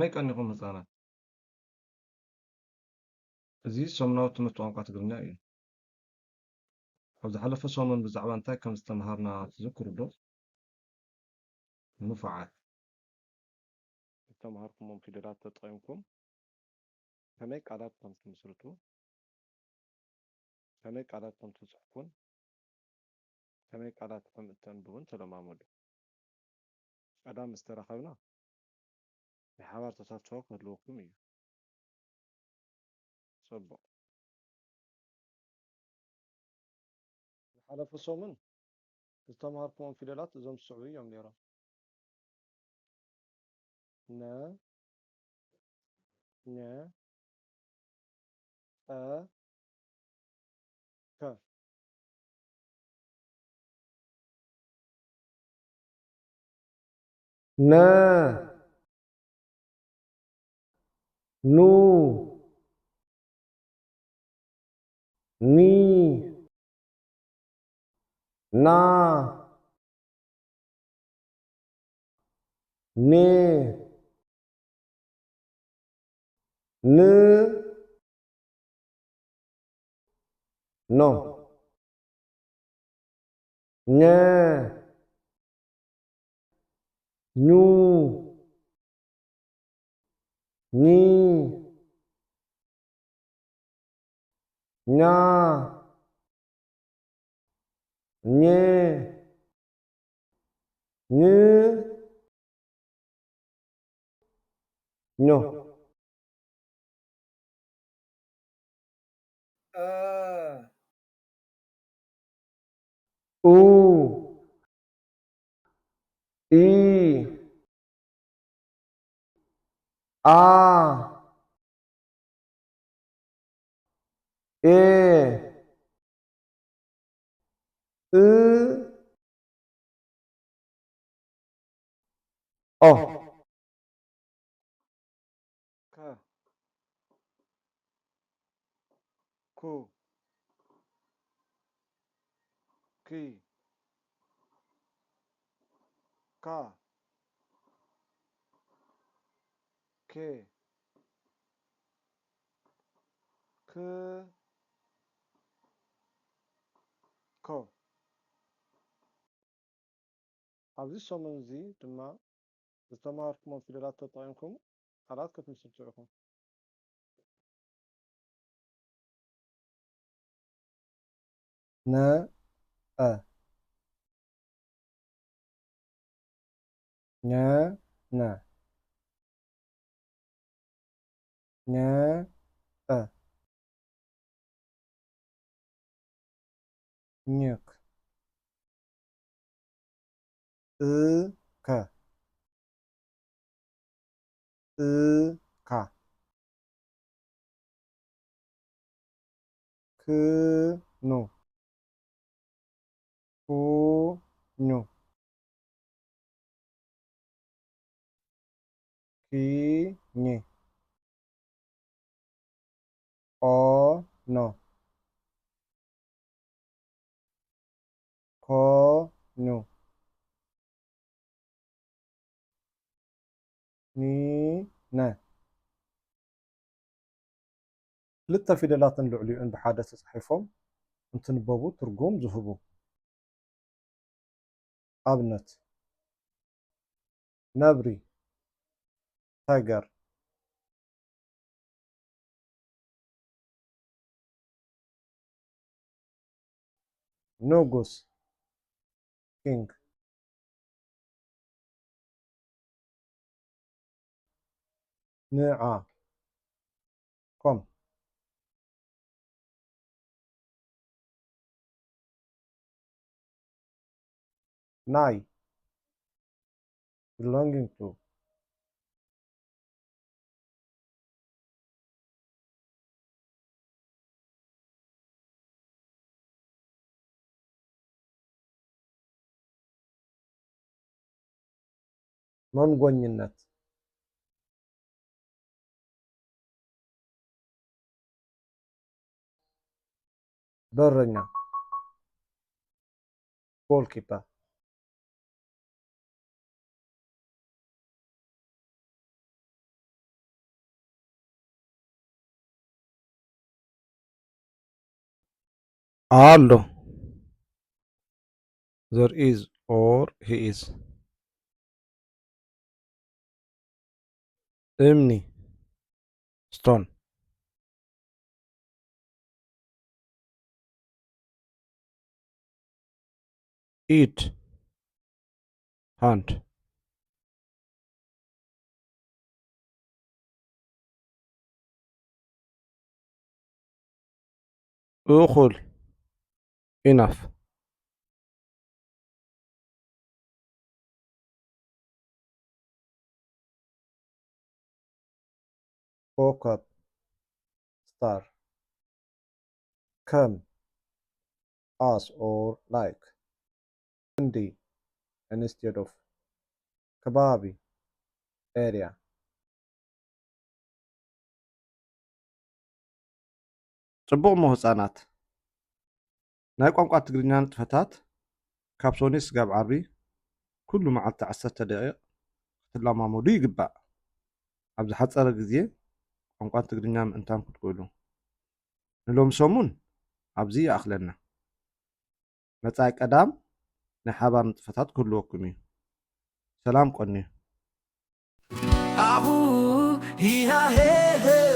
ከመይ ቀኒኹም ህጻናት? እዚ ሰሙናዊ ትምህርቲ ቋንቋ ትግርኛ እዩ። ኣብ ዝሓለፈ ሰሙን ብዛዕባ እንታይ ከም ዝተምሃርና ትዝክሩ ዶ? ንፉዓት። ዝተምሃርኩሞም ፊደላት ተጠቒምኩም ከመይ ቃላት ከም ትምስርቱ፣ ከመይ ቃላት ከም ትጽሕፉን ከመይ ቃላት ከም እተንብቡን ተለማመዱ። ቀዳም ምስ ተራኸብና ናይ ሓባር ተሳትፎ ክህልወኩም እዩ። ጽቡቕ። ዝሓለፈ ሰሙን ዝተምሃርኩሞም ፊደላት እዞም ዝስዕቡ እዮም ነይሮም። ነ፣ ኘ፣ ጸ፣ ከ። ነ፣ ኑ፣ ኒ፣ ና፣ ኔ፣ ን፣ ኖ፣ ኘ፣ ኙ፣ ኚ፣ ኛ፣ ኘ፣ ኝ፣ ኞ። እ፣ ኡ፣ ኢ፣ ኣ፣ ኤ፣ እ፣ ኦ። ከ፣ ኩ፣ ኪ፣ ካ፣ ኬ፣ ክ፣ ኮ። ኣብዚ ሰሙን እዚ ድማ ዝተማሃርኩሞም ፊደላት ተጠቒምኩም ቃላት ክትምስርቱ ኢኹም። ነ፣ አ። ኘ፣ ነ። ኘ፣ አ። ኝክ። እ፣ ከ። እ፣ ካ። ክ፣ ኑ። ኩ፣ ኙ። ኪ፣ ኝ። ኦ፣ ኖ። ኮ፣ ኙ። ኒ፣ ነ። ክልተ ፊደላትን ልዕሊኡን ብሓደ ተጻሒፎም እንትንበቡ ትርጉም ዝህቡ። ኣብነት፣ ነብሪ፣ ተገር። ንጉስ፣ ኪንግ። ንዓ፣ ኮም። ናይ፣ ቢሎንጊንግ ቱ። መንጎኝነት። በረኛ፣ ጎልኪፐር። ኣሎ። There is or he is. እምኒ፣ stone. ኢድ፣ hand. እኹል፣ enough. ኮኾብ፣ star። ከም፣ as or like። ክንዲ፣ instead of። ከባቢ፣ area። ጽቡቕ እሞ ህጻናት፣ ናይ ቋንቋ ትግርኛ ንጥፈታት ካብ ሶኒ ስጋብ ዓርቢ ኩሉ መዓልቲ ዓሰርተ ደቂቕ ክትለማመዱ ይግባእ። ኣብ ዝሓጸረ ግዜ ቋንቋ ትግርኛ ምእንታን ክትክእሉ። ንሎሚ ሰሙን ኣብዚ ይኣኽለና። መጻኢ ቀዳም ናይ ሓባር ንጥፈታት ክህልወኩም እዩ። ሰላም ቀንዩ። ኣሁ፣ ሂሃ፣ ሄ፣ ሄ፣